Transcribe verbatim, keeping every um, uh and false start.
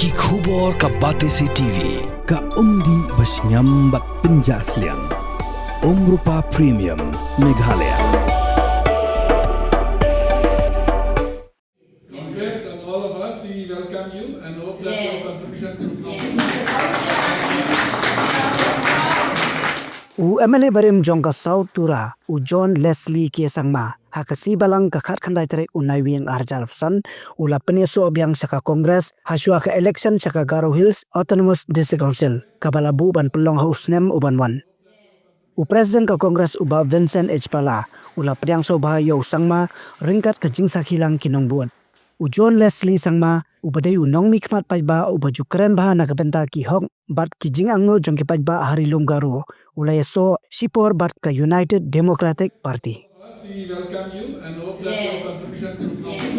Ki khubor ka Batesi T V, ka umdih ba shngiam bad pynjah sliang. Umrupa Premium, Meghalaya. Congress and all of us, we welcome you and hope that your contribution will come. U M L A barim jong ka South Tura, u John Leslie K Sangma, ha ka sngi Balang ka khatkhyndai tarik u Naiwieng arhajar arphew san, u la pynïasoh biang sha ka Congress, hashwa ka election sha ka Garo Hills Autonomous District Council, kaba la buh ban pynlong ha u snem u ban wan. U President ka Congress u Bah Vincent H Pala, u la pdiang sngewbha ïa u Sangma, ryngkat ka jingsakhi lang ki nongbud. U John Leslie Sangma, uba dei u nongmihkhmat paidbah, uba ju kren bha na ka bynta ki hok, bad ki jingangnud jong ki paidbah ha ri lum Garo, u la ïasoh, shipor bad ka United Democratic Party. We welcome you and hope that your contribution will come.